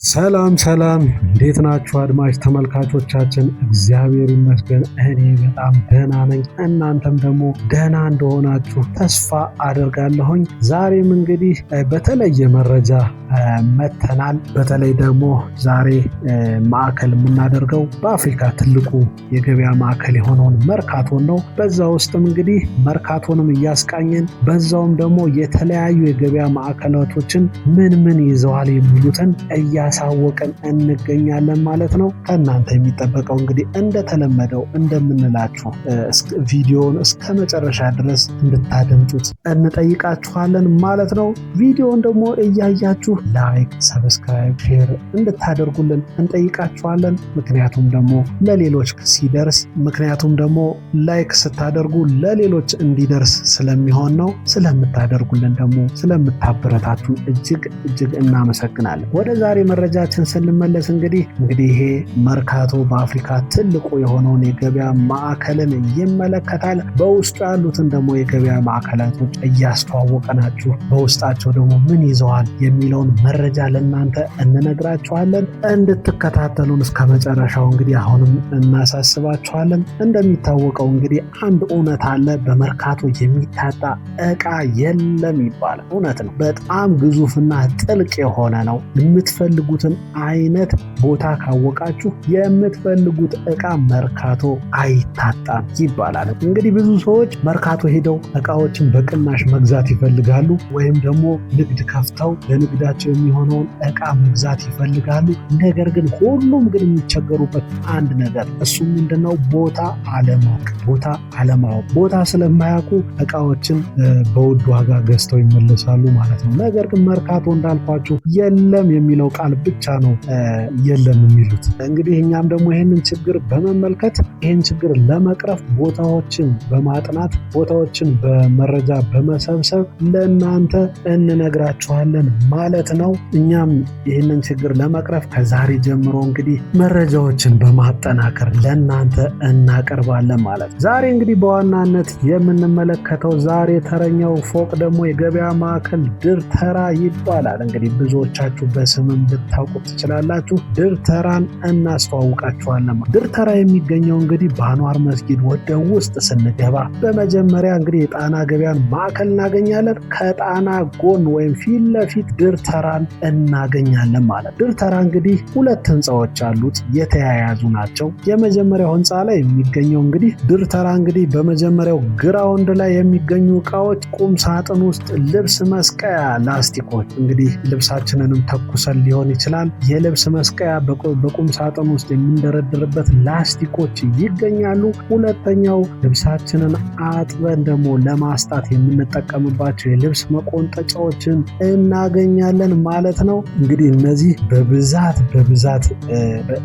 ሰላም ሰላም፣ እንዴት ናችሁ አድማጭ ተመልካቾቻችን? እግዚአብሔር ይመስገን እኔ በጣም ደህና ነኝ። እናንተም ደግሞ ደህና እንደሆናችሁ ተስፋ አደርጋለሁኝ። ዛሬም እንግዲህ በተለየ መረጃ መተናል። በተለይ ደግሞ ዛሬ ማዕከል የምናደርገው በአፍሪካ ትልቁ የገበያ ማዕከል የሆነውን መርካቶን ነው። በዛ ውስጥም እንግዲህ መርካቶንም እያስቃኘን በዛውም ደግሞ የተለያዩ የገበያ ማዕከላቶችን ምን ምን ይዘዋል የሚሉትን እያሳወቅን እንገኛለን ማለት ነው። ከእናንተ የሚጠበቀው እንግዲህ እንደተለመደው እንደምንላችሁ ቪዲዮውን እስከ መጨረሻ ድረስ እንድታደምጡት እንጠይቃችኋለን ማለት ነው። ቪዲዮውን ደግሞ እያያችሁ like፣ subscribe፣ share እንድታደርጉልን እንጠይቃችኋለን። ምክንያቱም ደግሞ ለሌሎች ሲደርስ ምክንያቱም ደግሞ like ስታደርጉ ለሌሎች እንዲደርስ ስለሚሆን ነው። ስለምታደርጉልን ደግሞ ስለምታበረታቱ እጅግ እጅግ እናመሰግናለን። ወደ ዛሬ መረጃችን ስንመለስ እንግዲህ ይሄ መርካቶ በአፍሪካ ትልቁ የሆነውን የገበያ ማዕከልን ይመለከታል። በውስጡ ያሉትን ደግሞ የገበያ ማዕከላቶች እያስተዋወቀናችሁ በውስጣቸው ደግሞ ምን ይዘዋል የሚለውን መረጃ ለእናንተ እንነግራችኋለን። እንድትከታተሉን እስከ መጨረሻው እንግዲህ አሁንም እናሳስባችኋለን። እንደሚታወቀው እንግዲህ አንድ እውነት አለ። በመርካቶ የሚታጣ እቃ የለም ይባላል። እውነት ነው። በጣም ግዙፍና ጥልቅ የሆነ ነው። የምትፈልጉትን አይነት ቦታ ካወቃችሁ የምትፈልጉት እቃ መርካቶ አይታጣም ይባላል። እንግዲህ ብዙ ሰዎች መርካቶ ሄደው እቃዎችን በቅናሽ መግዛት ይፈልጋሉ፣ ወይም ደግሞ ንግድ ከፍተው ለንግዳቸው የሚሆነውን እቃ መግዛት ይፈልጋሉ። ነገር ግን ሁሉም ግን የሚቸገሩበት አንድ ነገር እሱም ምንድነው? ቦታ አለማወቅ። ቦታ አለማወቅ። ቦታ ስለማያውቁ እቃዎችን በውድ ዋጋ ገዝተው ይመለሳሉ ማለት ነው። ነገር ግን መርካቶ እንዳልኳችሁ የለም የሚለው ቃል ብቻ ነው የለም የሚሉት። እንግዲህ እኛም ደግሞ ይህንን ችግር በመመልከት ይህን ችግር ለመቅረፍ ቦታዎችን በማጥናት ቦታዎችን በመረጃ በመሰብሰብ ለእናንተ እንነግራችኋለን ማለት ነው። እኛም ይህንን ችግር ለመቅረፍ ከዛሬ ጀምሮ እንግዲህ መረጃዎችን በማጠናከር ለእናንተ እናቀርባለን ማለት ነው። ዛሬ እንግዲህ በዋናነት የምንመለከተው ዛሬ ተረኛው ፎቅ ደግሞ የገበያ ማዕከል ድር ተራ ይባላል። እንግዲህ ብዙዎቻችሁ በስምም ልታውቁት ትችላላችሁ። ድር ተራን እናስተዋውቃችኋለን። ድር ተራ የሚገኘው እንግዲህ በአንዋር መስጊድ ወደ ውስጥ ስንገባ በመጀመሪያ እንግዲህ የጣና ገበያን ማዕከል እናገኛለን። ከጣና ጎን ወይም ፊት ለፊት ድር ተራን እናገኛለን ማለት። ድር ተራ እንግዲህ ሁለት ህንፃዎች አሉት፣ የተያያዙ ናቸው። የመጀመሪያው ህንፃ ላይ የሚገኘው እንግዲህ ድር ተራ እንግዲህ በመጀመሪያው ground ላይ የሚገኙ እቃዎች ቁም ሳጥን ውስጥ ልብስ መስቀያ ላስቲኮች፣ እንግዲህ ልብሳችንንም ተኩሰን ሊሆን ይችላል። የልብስ መስቀያ በቁም ሳጥን ውስጥ የምንደረድርበት ላስቲኮች ይገኛሉ። ሁለተኛው ልብሳችንን አጥበን ደግሞ ለማስጣት የምንጠቀምባቸው የልብስ መቆንጠጫዎችን እናገኛለን ማለት ነው። እንግዲህ እነዚህ በብዛት በብዛት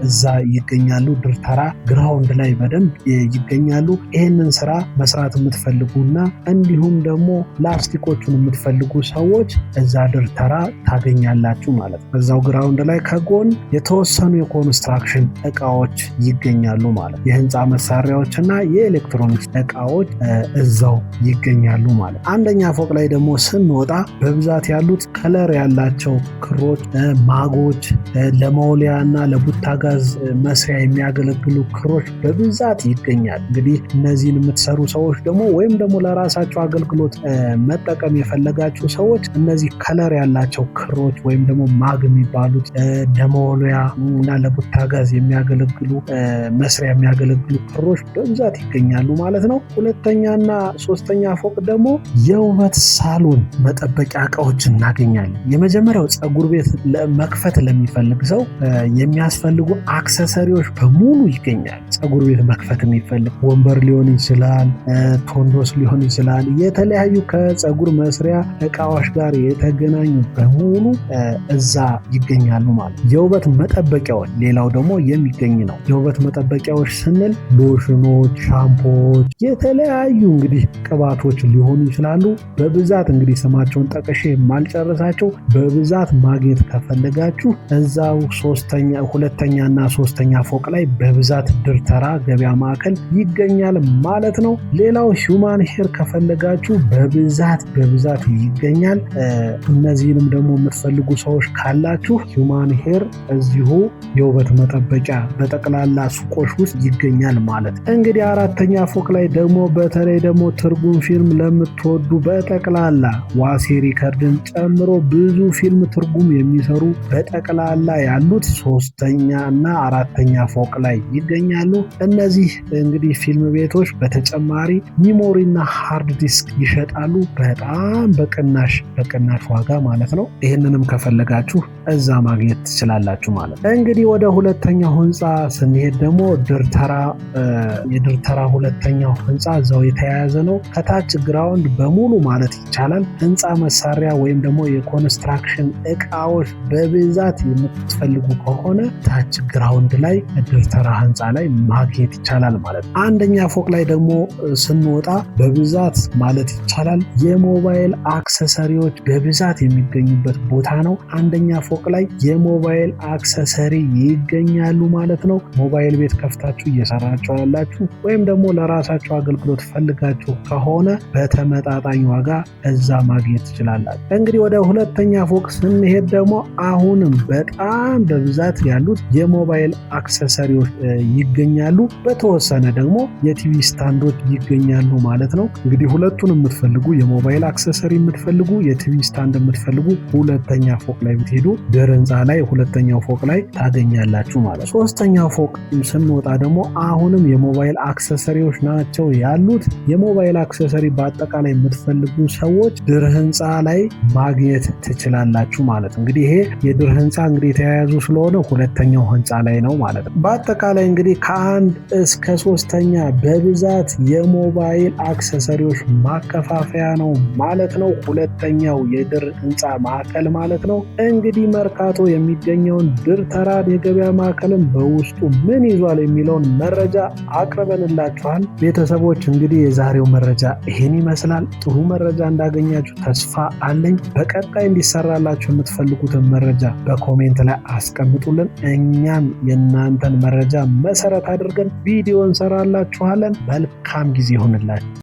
እዛ ይገኛሉ። ድር ተራ ground ላይ በደንብ ይገኛሉ። ይህንን ስራ መስራት የምትፈልጉና እንዲሁም ደግሞ ላስቲኮቹን የምትፈልጉ ሰዎች እዛ ድር ተራ ታገኛላችሁ ማለት ነው። እዛው ground ላይ ከጎን የተወሰኑ የኮንስትራክሽን እቃዎች ይገኛሉ ማለት ነው። የህንፃ መሳሪያዎች እና የኤሌክትሮኒክስ እቃዎች እዛው ይገኛሉ ማለት ነው። አንደኛ ፎቅ ላይ ደግሞ ስንወጣ በብዛት ያሉት color ያላቸው ክሮች፣ ማጎች፣ ለመወልያ እና ለቡታጋዝ መስሪያ የሚያገለግሉ ክሮች በብዛት ይገኛል። እንግዲህ እነዚህን የምትሰሩ ሰዎች ደግሞ ወይም ደግሞ ለራሳቸው አገልግሎት መጠቀም የፈለጋችሁ ሰዎች እነዚህ color ያላቸው ክሮች ወይም ደግሞ ማግ የሚባሉት ለመወልያ እና ለቡታጋዝ የሚያገለግሉ መስሪያ የሚያገለግሉ ክሮች በብዛት ይገኛሉ ማለት ነው። ሁለተኛና ሶስተኛ ፎቅ ደግሞ የውበት ሳሎን መጠበቂያ እቃዎች እናገኛለን። የመጀመሪያው ፀጉር ቤት መክፈት ለሚፈልግ ሰው የሚያስፈልጉ accessory ዎች በሙሉ ይገኛል። ፀጉር ቤት መክፈት የሚፈልግ ወንበር ሊሆን ይችላል፣ ቶንዶስ ሊሆን ይችላል። የተለያዩ ከፀጉር መስሪያ እቃዎች ጋር የተገናኙ በሙሉ እዛ ይገኛሉ ማለት ነው። የውበት መጠበቂያዎች ሌላው ደግሞ የሚገኝ ነው። የውበት መጠበቂያዎች ስንል ሎሽኖች፣ ሻምፖዎች፣ የተለያዩ እንግዲህ ቅባቶች ሊሆኑ ይችላሉ። በብዛት እንግዲህ ስማቸውን ጠቅሼ የማልጨርሳቸው በብዛት ማግኘት ከፈለጋችሁ እዛው ሁለተኛና ሶስተኛ ፎቅ ላይ በብዛት ድር ተራ ገበያ ማዕከል ይገኛል ማለት ነው። ሌላው human hair ከፈለጋችሁ በብዛት በብዛት ይገኛል። እነዚህንም ደግሞ የምትፈልጉ ሰዎች ካላችሁ Human hair እዚሁ የውበት መጠበቂያ በጠቅላላ ሱቆች ውስጥ ይገኛል ማለት ነው። እንግዲህ አራተኛ ፎቅ ላይ ደግሞ በተለይ ደግሞ ትርጉም ፊልም ለምትወዱ በጠቅላላ ዋሴ ሪከርድን ጨምሮ ብዙ ፊልም ትርጉም የሚሰሩ በጠቅላላ ያሉት ሶስተኛ እና አራተኛ ፎቅ ላይ ይገኛሉ። እነዚህ እንግዲህ ፊልም ቤቶች በተጨማሪ memory እና hard disk ይሸጣሉ። በጣም በቅናሽ ዋጋ ማለት ነው። ይህንንም ከፈለጋችሁ እዛ ማግኘት ትችላላችሁ ማለት ነው። እንግዲህ ወደ ሁለተኛው ህንፃ ስንሄድ ደግሞ ድርተራ፣ የድርተራ ሁለተኛው ህንፃ እዛው የተያያዘ ነው። ከታች ground በሙሉ ማለት ይቻላል ህንፃ መሳሪያ ወይም ደግሞ የ construction እቃዎች በብዛት የምትፈልጉ ከሆነ ታች ground ላይ ድርተራ ህንፃ ላይ ማግኘት ይቻላል ማለት ነው። አንደኛ ፎቅ ላይ ደግሞ ስንወጣ በብዛት ማለት ይቻላል የሞባይል accessory ዎች በብዛት የሚገኙበት ቦታ ነው። አንደኛ ፎቅ ላይ የሞባይል accessory ይገኛሉ ማለት ነው። ሞባይል ቤት ከፍታችሁ እየሰራችሁ ያላችሁ ወይም ደግሞ ለራሳችሁ አገልግሎት ፈልጋችሁ ከሆነ በተመጣጣኝ ዋጋ እዛ ማግኘት ትችላላችሁ። እንግዲህ ወደ ሁለተኛ ፎቅ ስንሄድ ደግሞ አሁንም በጣም በብዛት ያሉት የሞባይል accessory ዎች ይገኛሉ። በተወሰነ ደግሞ የ TV stand ኦች ይገኛሉ ማለት ነው። እንግዲህ ሁለቱን የምትፈልጉ፣ የሞባይል accessory የምትፈልጉ፣ የ TV stand የምትፈልጉ ሁለተኛ ፎቅ ላይ ብትሄዱ ድር ህንፃ ላይ ሁለተኛው ፎቅ ላይ ታገኛላችሁ ማለት ነው። ሶስተኛው ፎቅ ስንወጣ ደግሞ አሁንም የሞባይል accessory ዎች ናቸው ያሉት። የሞባይል accessory በአጠቃላይ የምትፈልጉ ሰዎች ድር ህንፃ ላይ ማግኘት ትችላላችሁ ማለት ነው። እንግዲህ ይሄ የድር ህንፃ እንግዲህ የተያያዙ ስለሆነ ሁለተኛው ህንፃ ላይ ነው ማለት ነው። በአጠቃላይ እንግዲህ ከአንድ እስከ ሶስተኛ በብዛት የሞባይል accessory ዎች ማከፋፈያ ነው ማለት ነው። ሁለተኛው የድር ህንፃ ማዕከል ማለት ነው። እንግዲህ መርካቶ የሚገኘውን ድር ተራድ የገበያ ማዕከልን በውስጡ ምን ይዟል የሚለውን መረጃ አቅርበንላችኋል። ቤተሰቦች፣ እንግዲህ የዛሬው መረጃ ይህን ይመስላል። ጥሩ መረጃ እንዳገኛችሁ ተስፋ አለኝ። በቀጣይ እንዲሰራላችሁ የምትፈልጉትን መረጃ በ comment ላይ አስቀምጡልን። እኛም የእናንተን መረጃ መሰረት አድርገን ቪዲዮ እንሰራላችኋለን። መልካም ጊዜ ይሁንላችሁ።